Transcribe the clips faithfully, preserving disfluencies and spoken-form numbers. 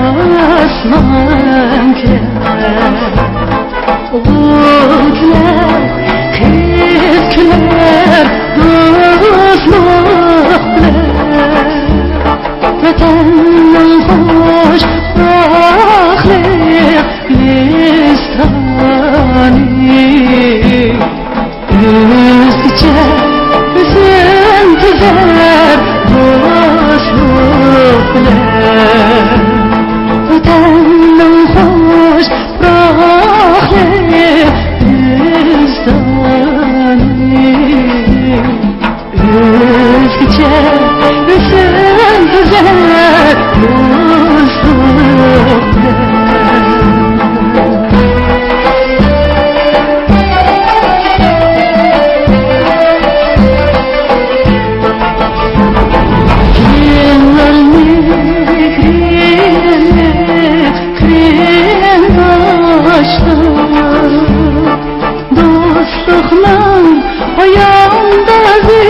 ئاسمان كۈلەر، ئوغۇل كۈلەر، قىز كۈلەر، دوستلۇق بىلەن. ۋەتەننىڭ خۇش پۇراقلىق گۈلىستانى. ئۆزگىچە ھۆسن تۈزەر دوستلۇق بىلەن. ۋەتەننىڭ خۇش پۇراقلىق گۈلىستانى. ئۆزگىچە ھۆسن تۈزەر دوستلۇق بىلەن. دوستلۇقنىڭ پاياندازى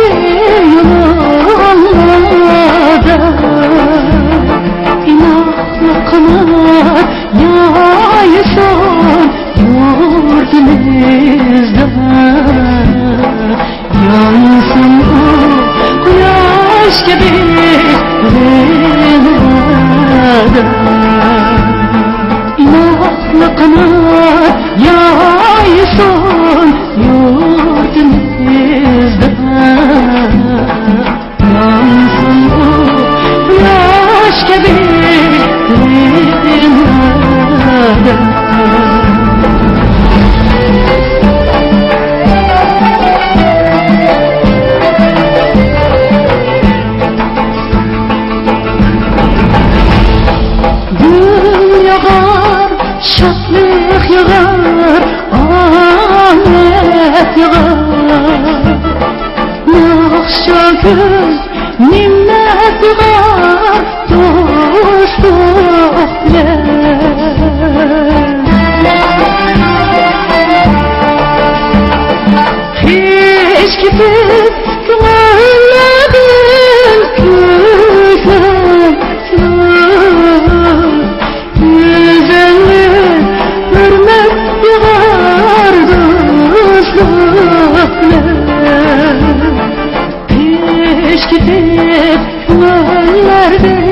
يولۇڭلاردا، ئىناقلىق قانات يايسۇن يۇرتىمىزدا. يانسۇن ئۇ قۇياش كەبى دىلىڭلاردا. ئىناقلىق قانات يايسۇن يۇرتىمىزدا. يانسۇن ئۇ قۇياش كەبى دىلىڭلاردا. گۈل ياغار، شادلىق ياغار، ئامەت ياغار. ناخشا كۈز، مىننەت ياغار، دوستلۇق بىلەن. قىش كېتىپ، كۆڭۈللەردىن كۈيلەر. گۈزەللىك، ھۆرمەت ياغار دوستلۇق بىلەن. قىش كېتىپ، كۆڭۈللەردىن